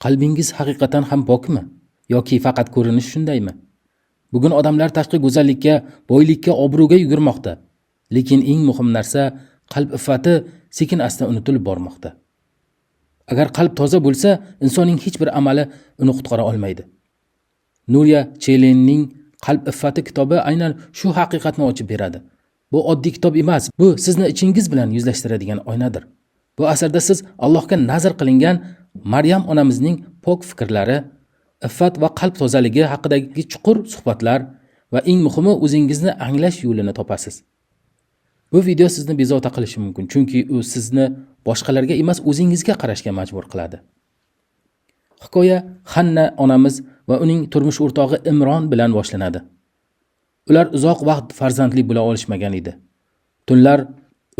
Qalbingiz haqiqatan ham pokmi yoki faqat ko'rinish shundaymi? Bugun odamlar tashqi go'zallikka, boylikka, obro'ga yugurmoqda. Lekin eng muhim narsa qalb iffati sekin-asta unutilib bormoqda. Agar qalb toza bo'lsa, insonning hech bir amali uni qutqara olmaydi. Nuriya Chelenning Qalb iffati kitobi aynan shu haqiqatni ochib beradi. Bu oddiy kitob emas, bu sizni ichingiz bilan yuzlashtiradigan oynadir. Bu asarda siz Allohga nazr qilingan Maryam onamizning pok fikrlari, iffat va qalb tozaligi haqidagi chuqur suhbatlar va eng muhimi o'zingizni anglash yo'lini topasiz. Bu video sizni bezovta qilishi mumkin, chunki u sizni boshqalarga emas, o'zingizga qarashga majbur qiladi. Hikoya Hanna onamiz va uning turmush o'rtog'i Imron bilan boshlanadi. Ular uzoq vaqt farzandli bo'la olishmagan edi. Tunlar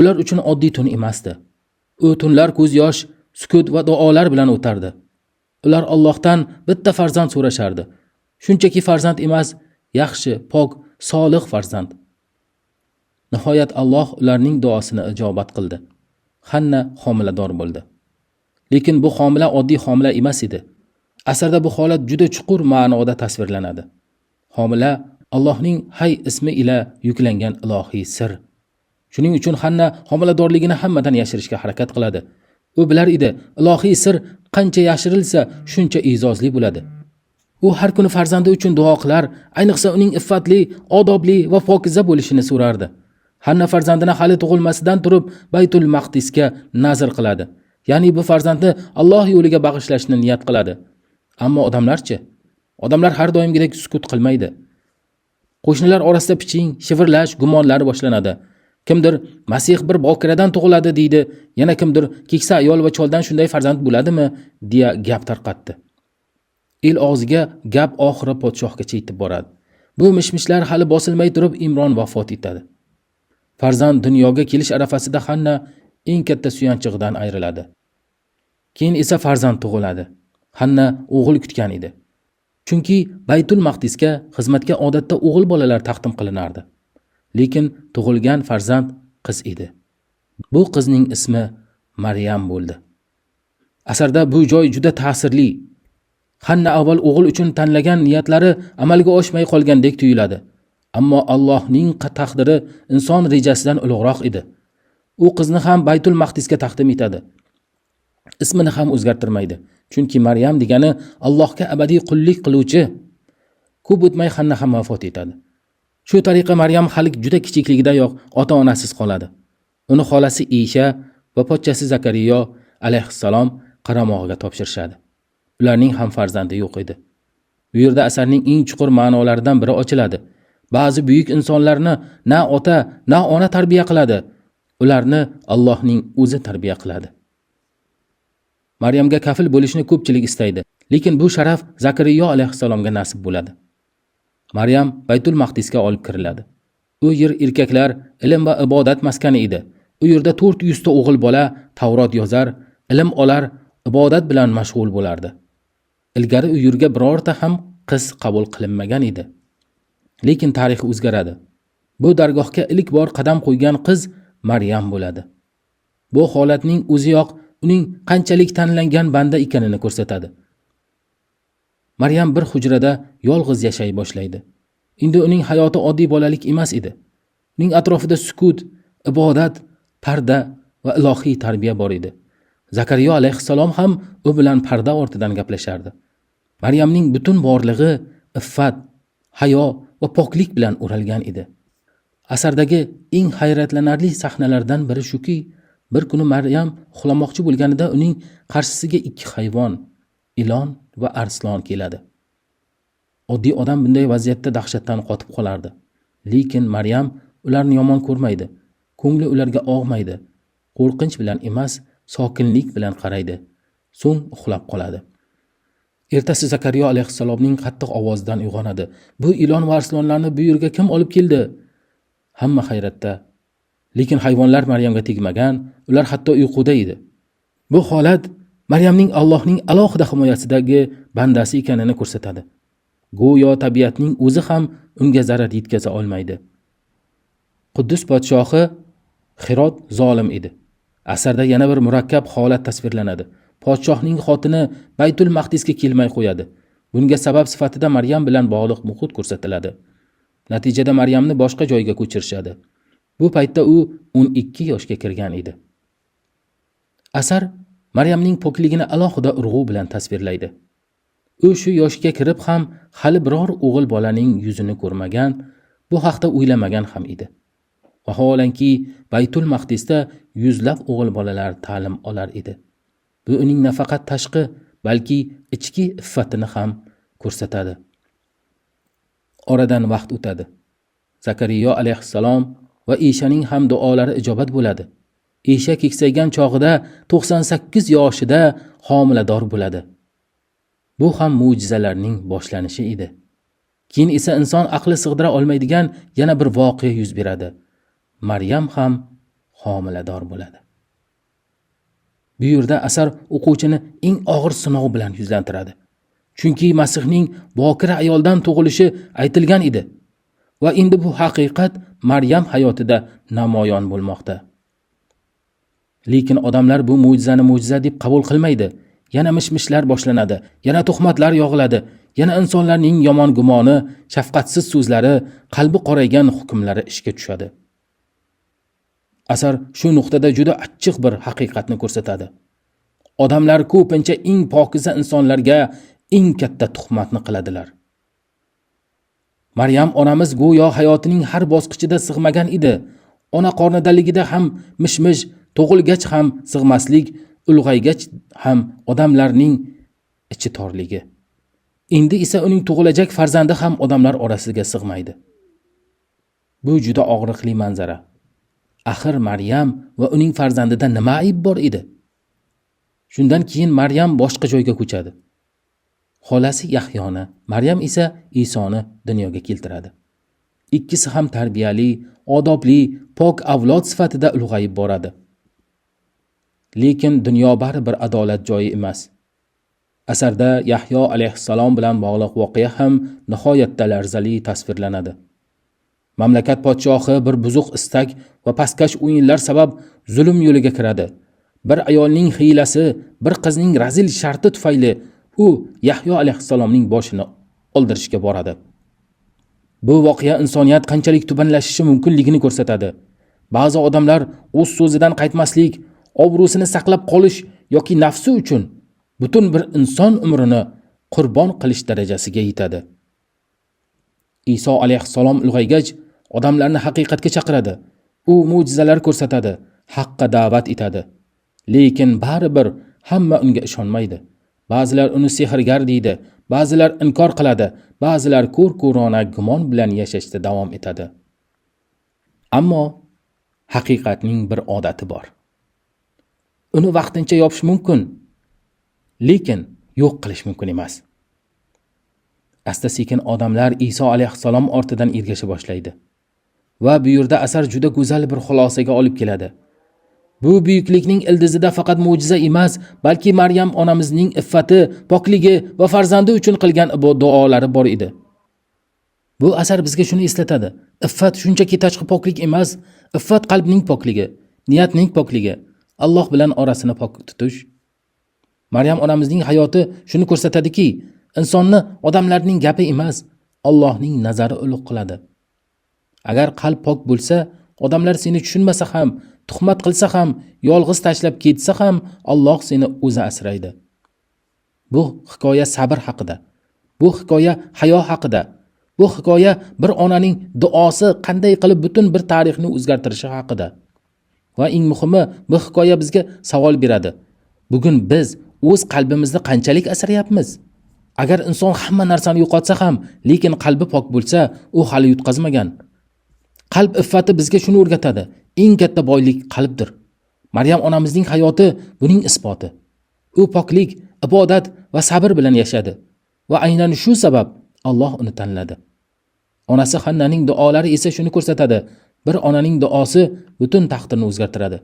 ular uchun oddiy tun emasdi. U tunlar ko'z yosh, sukut va duolar bilan o'tardi. Ular Allohdan bitta farzand so'rashardi. Shunchaki farzand emas, yaxshi, pok, solih farzand. Nihoyat Alloh ularning duosini ijobat qildi. Hanna homilador bo'ldi. Lekin bu homila oddiy homila emas edi. Asarda bu holat juda chuqur ma'noda tasvirlanadi. Homila Allohning Hay ismi ila yuklangan ilohiy sir. Shuning uchun Hanna homiladorligini hammadan yashirishga harakat qiladi. U bilar edi, ilohiy sir qancha yashirilsa, shuncha e'zozli bo'ladi. U har kuni farzandi uchun duo qilar, ayniqsa uning iffatli, odobli va pokiza bo'lishini so'rardi. Hanna farzandini hali tug'ilmasidan turib Baytul Maqdisga nazr qiladi. Ya'ni bu farzandni Alloh yo'liga bag'ishlashni niyat qiladi. Ammo odamlarchi? Odamlar har doimgidek sukut qilmaydi. Qo'shnilar orasida piching, shivirlash, gumonlar boshlanadi. Kimdir Masih bir bokiradan tug'iladi deydi, yana kimdir keksa ayol va choldan shunday farzand bo'ladimi deya gap tarqatdi. El og'ziga gap oxiri podshohgacha yetib boradi. Bu mishmishlar hali bosilmay turib Imron vafot etadi. Farzand dunyoga kelish arafasida Hanna eng katta suyanchig'idan ayriladi. Keyin esa farzand tug'iladi. Hanna o'g'il kutgan edi. Chunki Baytul Maqdisga xizmatga odatda o'g'il bolalar taqdim qilinardi. Lekin tug'ilgan farzand qiz edi. Bu qizning ismi Maryam bo'ldi. Asarda bu joy juda ta'sirli. Hanna avval o'g'il uchun tanlagan niyatlari amalga oshmay qolgandek tuyuladi. Ammo Allohning taqdiri inson rejasidan ulug'roq edi. U qizni ham Baytul Maqdisga taqdim etadi. Ismini ham o'zgartirmaydi. Chunki Maryam degani Allohga abadiy qullik qiluvchi. Ko'p o'tmay Hanna ham vafot etadi. Shu tariqa Maryam hali juda kichikligidayoq ota-onasiz qoladi. Uni xolasi Isha va pochchasi Zakariyo alayhissalom qaramog'iga topshirishadi. Ularning ham farzandi yo'q edi. Bu yerda asarning eng chuqur ma'nolaridan biri ochiladi. Ba'zi buyuk insonlarni na ota, na ona tarbiya qiladi. Ularni Allohning o'zi tarbiya qiladi. Maryamga kafil bo'lishni ko'pchilik istaydi, lekin bu sharaf Zakariyo alayhissalomga nasib bo'ladi. Maryam Baytul Maqdisga olib kiriladi. U yer erkaklar ilm va ibodat maskani edi. U yerda 400 ta o'g'il bola Tavrot yozar, ilm olar, ibodat bilan mashg'ul bo'lardi. Ilgari u yerga birorta ham qiz qabul qilinmagan edi. Lekin tarix o'zgaradi. Bu dargohga ilk bor qadam qo'ygan qiz Maryam bo'ladi. Bu holatning o'ziyoq uning qanchalik tanlangan banda ekanini ko'rsatadi. Maryam bir hujrada yolg'iz yashay boshlaydi. Endi uning hayoti oddiy bolalik emas edi. Uning atrofida sukut, ibodat, parda va ilohiy tarbiya bor edi. Zakariyo alayhissalom ham u bilan parda ortidan gaplashardi. Maryamning butun borlig'i iffat, hayo va poklik bilan o'ralgan edi. Asardagi eng hayratlanarli sahnalardan biri shuki, bir kuni Maryam uxlamoqchi bo'lganida uning qarshisiga ikki hayvon, ilon va arslon keladi. Oddiy odam bunday vaziyatda dahshatdan qotib qolardi. Lekin Maryam ularni yomon ko'rmaydi. Ko'ngli ularga og'maydi. Qo'rqinch bilan emas, sokinlik bilan qaraydi. So'ng uxlab qoladi. Ertasi Zakariyo alayhissalomning qattiq ovozidan uyg'onadi. Bu ilon va arslonlarni bu yerga kim olib keldi? Hamma hayratda. Lekin hayvonlar Maryamga tegmagan, ular hatto uyquda edi. Bu holat Maryamning Allohning alohida himoyasidagi bandasi ekanini ko'rsatadi. Go'yo tabiatning o'zi ham unga zarar yetkaza olmaydi. Quddus podshohi Xirod zolim edi. Asarda yana bir murakkab holat tasvirlanadi. Podshohning xotini Baytul Maqdisga kelmay qo'yadi. Bunga sabab sifatida Maryam bilan bog'liq muhit ko'rsatiladi. Natijada Maryamni boshqa joyga ko'chirishadi. Bu paytda u 12 yoshga kirgan edi. Asar Maryamning pokligini alohida urg'u bilan tasvirlaydi. U shu yoshga kirib ham hali biror o'g'il bolaning yuzini ko'rmagan, bu haqda o'ylamagan ham edi. Vaholanki, Baytul Maqdisda yuzlab o'g'il bolalar ta'lim olar edi. Bu uning nafaqat tashqi, balki ichki iffatini ham ko'rsatadi. Oradan vaqt o'tadi. Zakariyo alayhissalom va Ishaning ham duolari ijobat bo'ladi. Isha keksaygan chog'ida 98 yoshida homilador bo'ladi. Bu ham mo'jizalarning boshlanishi edi. Keyin esa inson aqli sig'dira olmaydigan yana bir voqea yuz beradi. Maryam ham homilador bo'ladi. Bu yerda asar o'quvchini eng og'ir sinov bilan yuzlantiradi. Chunki Masihning bokira ayoldan tug'ilishi aytilgan edi. Va endi bu haqiqat Maryam hayotida namoyon bo'lmoqda. Lekin odamlar bu mo'jizani mo'jiza deb qabul qilmaydi. Yana mish-mishlar boshlanadi, yana tuhmatlar yog'iladi, yana insonlarning yomon gumoni, shafqatsiz so'zlari, qalbi qoraygan hukmlari ishga tushadi. Asar shu nuqtada juda achchiq bir haqiqatni ko'rsatadi. Odamlar ko'pincha eng pokiza insonlarga eng katta tuhmatni qiladilar. Maryam onamiz go'yo hayotining har bosqichida sig'magan edi. Ona qornidaligida ham mish-mish, tug'ilgach ham sig'maslik, ulg'aygach ham odamlarning ichi torligi. Endi esa uning tug'ilajak farzandi ham odamlar orasiga sig'maydi. Bu juda og'riqli manzara. Axir Maryam va uning farzandida nima ayb bor edi? Shundan keyin Maryam boshqa joyga ko'chadi. Xolasi Yahyoni, Maryam esa Isoni dunyoga keltiradi. Ikkisi ham tarbiyali, odobli, pok avlod sifatida ulg'ayib boradi. Lekin dunyo baribir adolat joyi emas. Asarda Yahyo alayhissalom bilan bog'liq voqea ham nihoyatda larzali tasvirlanadi. Mamlakat podshohi bir buzuq istak va pastkash o'yinlar sabab zulm yo'liga kiradi. Bir ayolning hiylasi, bir qizning razil sharti tufayli u Yahyo alayhissalomning boshini oldirishga boradi. Bu voqea insoniyat qanchalik tubanlashishi mumkinligini ko'rsatadi. Ba'zi odamlar o'z so'zidan qaytmaslik, obro'sini saqlab qolish yoki nafsi uchun butun bir inson umrini qurbon qilish darajasiga yetadi. Iso alayhissalom ulg'aygach odamlarni haqiqatga chaqiradi. U mo'jizalar ko'rsatadi, haqqa da'vat etadi. Lekin baribir hamma unga ishonmaydi. Ba'zilar uni sehrgar deydi, ba'zilar inkor qiladi, ba'zilar ko'r-ko'rona gumon bilan yashashda davom etadi. Ammo haqiqatning bir odati bor. Uni vaqtincha yopish mumkin, lekin yo'q qilish mumkin emas. Asta-sekin odamlar Iso alayhissalom ortidan ergasha boshlaydi. Va bu yerda asar juda go'zal bir xulosaga olib keladi. Bu buyuklikning ildizida faqat mo'jiza emas, balki Maryam onamizning iffati, pokligi va farzandi uchun qilgan duolari bor edi. Bu asar bizga shuni eslatadi. Iffat shunchaki tashqi poklik emas, iffat qalbning pokligi, niyatning pokligi, Alloh bilan orasini pok tutish. Maryam onamizning hayoti shuni ko'rsatadiki, insonni odamlarning gapi emas, Allohning nazari ulug' qiladi. Agar qalb pok bo'lsa, odamlar seni tushunmasa ham, tuhmat qilsa ham, yolg'iz tashlab ketsa ham, Alloh seni o'zi asraydi. Bu hikoya sabr haqida. Bu hikoya hayo haqida. Bu hikoya bir onaning duosi qanday qilib butun bir tarixni o'zgartirishi haqida. Va eng muhimi, bu hikoya bizga savol beradi. Bugun biz o'z qalbimizni qanchalik asrayapmiz? Agar inson hamma narsani yo'qotsa ham, lekin qalbi pok bo'lsa, u hali yutqazmagan. Qalb iffati bizga shuni o'rgatadi. Eng katta boylik qalbdir. Maryam onamizning hayoti buning isboti. U poklik, ibodat va sabr bilan yashadi va aynan shu sabab Alloh uni tanladi. Onasi Hannaning duolari esa shuni ko'rsatadi. Bir onaning duosi butun taqdirni o'zgartiradi.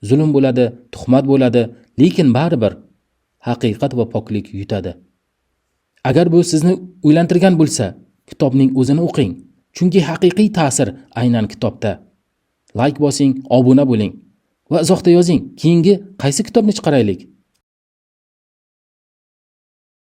Zulm bo'ladi, tuhmat bo'ladi, lekin baribir haqiqat va poklik yutadi. Agar bu sizni o'ylantirgan bo'lsa, kitobning o'zini o'qing. Chunki haqiqiy ta'sir aynan kitobda. Like bosing, obuna bo'ling va izohda yozing, keyingi qaysi kitobni chiqaraylik?